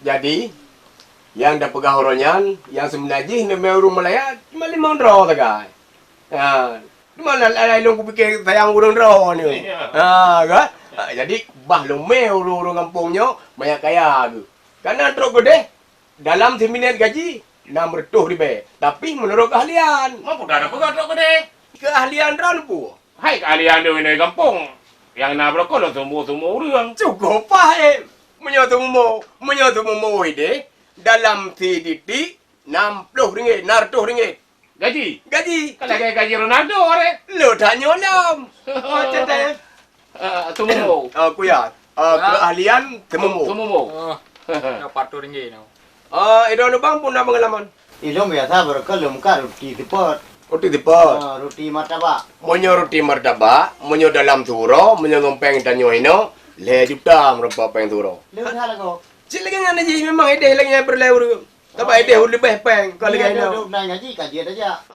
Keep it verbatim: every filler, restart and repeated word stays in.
Jadi, nyang tapeugah uroe nyan, nyang seubeuna jih neumè ureueng meulaya, cuma limong droe sagai. Ha, di mana laén lôn kupike sayang ureueng droe nyoe? Iya. Ha, kan? Ha, jadi, bah lôn mè ureueng-ureueng gampông nyoe manyak kaya geuh. Kana trok keudeh, dalam siminèt gaji, enam reutôh ribèe. Tapi meunurot keahlian. Mampu dah peugah trok keudeh. Keahlian droeneuh peue? Hai keahlian droeneuh di gampông. Nyang na beureukoh lôn seumu-seumu ureueng. Cukup paih. Meunyoe seumu, meunyoe seumu ideh, dalam sititik, enam ploh ringgit, enam reutôh ringgit. Gaji? Gaji. Ka lagèe gaji Ronaldo, arek. Lôn tanyoe lom. Oh, cetai. Ah, seumu. Ah, kuya. Ah, keahlian seumu. Seumu. Oh, dah empat ratus ringgit tu. Ah, idong lubang pun na pengalaman. Ilong biasa beureukat lom ka roti seupôt. Roti seupôt. Ah, roti martabak. Meunyoe roti martabak, meunyoe dalam siuroe, meunyoe ngon péng tanyoe inoe, lhèe juta meureumpok péng siuroe. Lheueh that lagoe. Cit lagèe nyan jih memang ideh lagèe nyan peureulèe ureueng. Sabab ideh leubeh péng, kon lagèe inoe. Duduk nan ngaji, kaji ada jak.